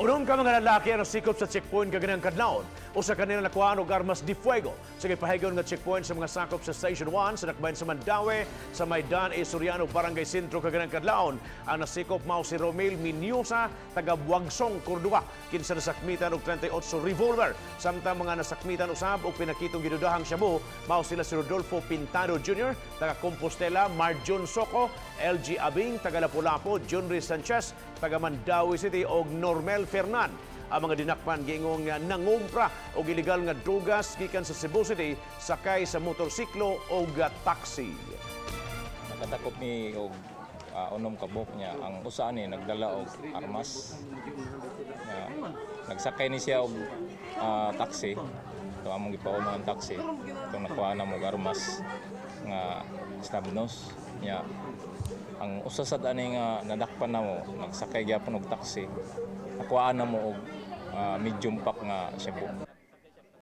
Unom ka mga lalaki ang nasikop sa checkpoint kaganang kadlawon. Usa kanila nakuhaan og armas de fuego. Sa gipahigayon nga checkpoint sa mga sakop sa Station 1 sa dakbayan sa Mandaue sa may Dan A. Soriano, Barangay Sentro kaganang kadlawon. Ang nasikop mao si Romel Minyosa, taga Buagsong, Cordova, kinsa nasakmitan og 38 revolver. Samtang mga nasakmitan usab og pinakitong gidudahang shabu mao sila si Rodolfo Pintado Jr., taga Compostela, Marjon Soco, LG Abing, taga Lapu-Lapu, Junri Sanchez, taga Mandaue City og Normel Fernan. Ang mga dinakpan giingong nga nangumpra og ilegal nga drugas gikan sa Cebu City sakay sa motorsiklo og taxi. Nakatakop mi og unom ka buok niya. Ang usa ni nagdala og armas. Nya, nagsakay ni siya og taxi. So among gipauna ang taxi. Itong nakuha na mo og armas nga snub nose. Nya, ang usa sad ani nga nadakpan namo, nagsakay gyapon og taxi. Nakuha na mo og medium pack nga shabu.